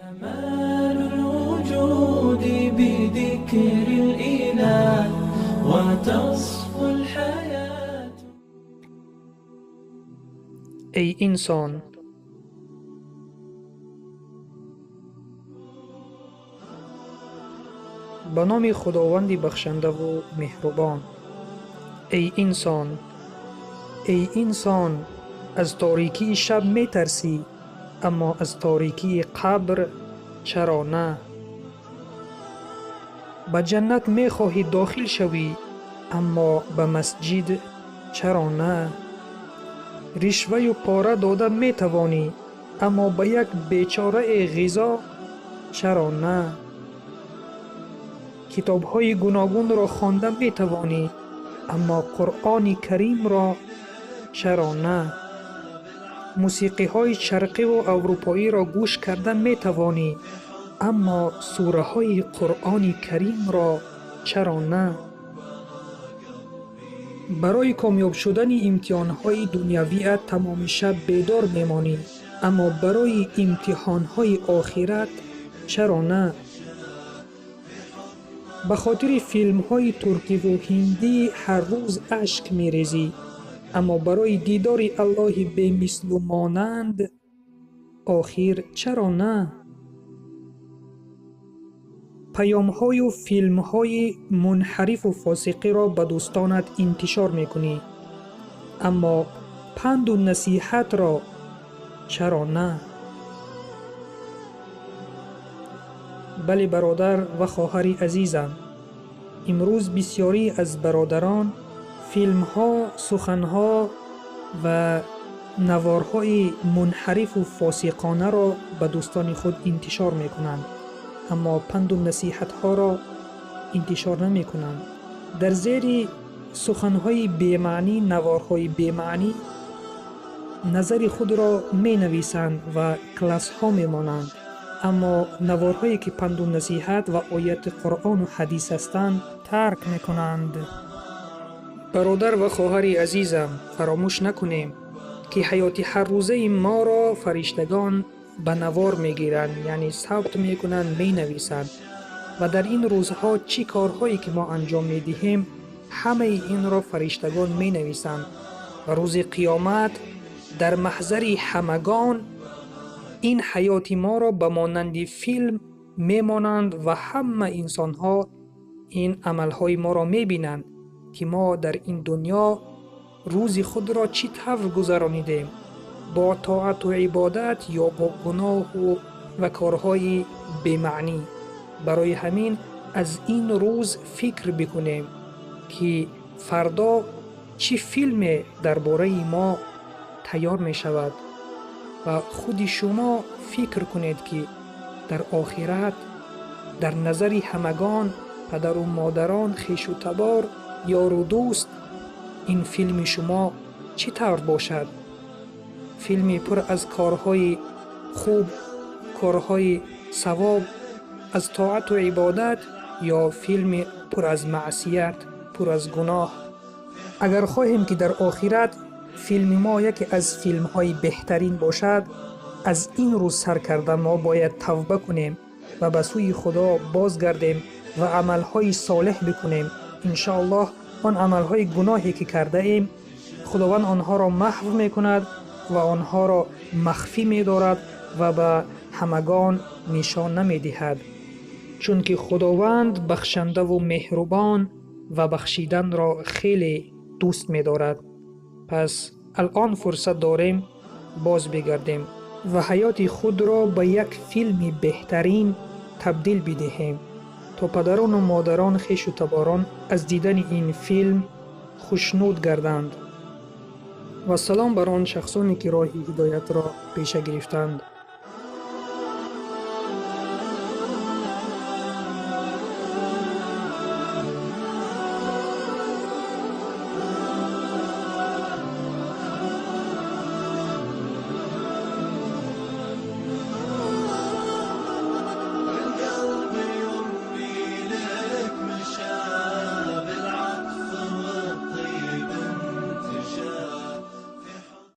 كمال الوجود بذكر الإله وتصفو الحياة. Эй инсон, ба номи Худованди бахшандаву меҳрубон. Эй инсон, эй инсон, аз торикии шаб метарсӣ, аммо аз торикии қабр чаро на? Ба ҷаннат мехоҳӣ дохил шавӣ, аммо ба масҷид чаро на? Ришваю пора дода метавонӣ, аммо ба як бечораи ғизо чаро на? Китобҳои гуногунро хонда метавонӣ, аммо Қуръони Каримро чаро на? Мусиқиҳои шарқиву аврупоиро гӯш карда метавонӣ, аммо сураҳои Қуръони Каримро чаро на? Барои комёб шудани имтиҳонҳои дунявиат тамоми шаб бедор мемонӣ, аммо барои имтиҳонҳои охират чаро на? Ба хотири филмҳои туркиву ҳиндӣ ҳар рӯз ашк мерезӣ, аммо барои дидори Аллоҳи бемислу монанд охир чаро на? Паёмҳою филмҳои мунҳарифу фосиқиро ба дӯстонат интишор мекунӣ, аммо панду насиҳатро чаро на? Бале, бародар ва хоҳари азизам, имрӯз бисёрӣ аз бародарон филмҳо, суханҳо ва наворҳои мунҳарифу фосиқонаро ба дӯстони худ интишор мекунанд, аммо панду насиҳатҳоро интишор намекунанд. Дар зери суханҳои бемаънӣ, наворҳои бемаънӣ назари худро менависанд ва классҳо мемонанд, аммо наворҳое ки панду насиҳат ва ояти Қуръону ҳадис ҳастанд тарк мекунанд. Бародар ва хоҳари азизам, фаромӯш накунем, ки ҳаёти ҳаррӯзаи моро фариштагон ба навор мегиранд, яъне сабт мекунанд, менависанд ва дар ин рӯзҳо чӣ корҳое ки мо анҷом медиҳем, ҳамаи инро фариштагон менависанд ва рӯзи қиёмат дар маҳзари ҳамагон ин ҳаёти моро ба монанди филм мемонанд ва ҳама инсонҳо ин амалҳои моро мебинанд, ки мо дар ин дунё рӯзи худро чӣ тавр гузаронидем, бо тоату ибодат ё бо гуноҳу ва корҳои бемаънӣ. Барои ҳамин аз ин рӯз фикр бикунем, ки фардо чӣ филме дар бораи мо тайёр мешавад ва худи шумо фикр кунед, ки дар охират дар назари ҳамагон, падару модарон, хешу табор, ёру дӯст ин филми шумо чӣ тавр бошад? Филми пур аз корҳои хуб, корҳои савоб, аз тоату ибодат ё филми пур аз маъсият, пур аз гуноҳ? Агар хоҳем, ки дар охират филми мо яке аз филмҳои беҳтарин бошад, аз ин рӯз сар карда мо бояд тавба кунем ва ба сӯи Худо бозгардем ва амалҳои солеҳ бикунем. Иншоаллоҳ он амалҳои гуноҳе ки кардаем, Худованд онҳоро маҳв мекунад ва онҳоро махфӣ медорад ва ба ҳамагон нишон намедиҳад, чунки Худованд бахшандаву меҳрубон ва бахшиданро хеле дӯст медорад. Пас алон фурсат дорем боз бигардем ва ҳаёти худро ба як филми беҳтарин табдил бидиҳем, то падарону модарон, хешу таборон аз дидани ин филм хушнуд гарданд. Вассалом бар он шахсоне, ки роҳи ҳидоятро пеша гирифтанд.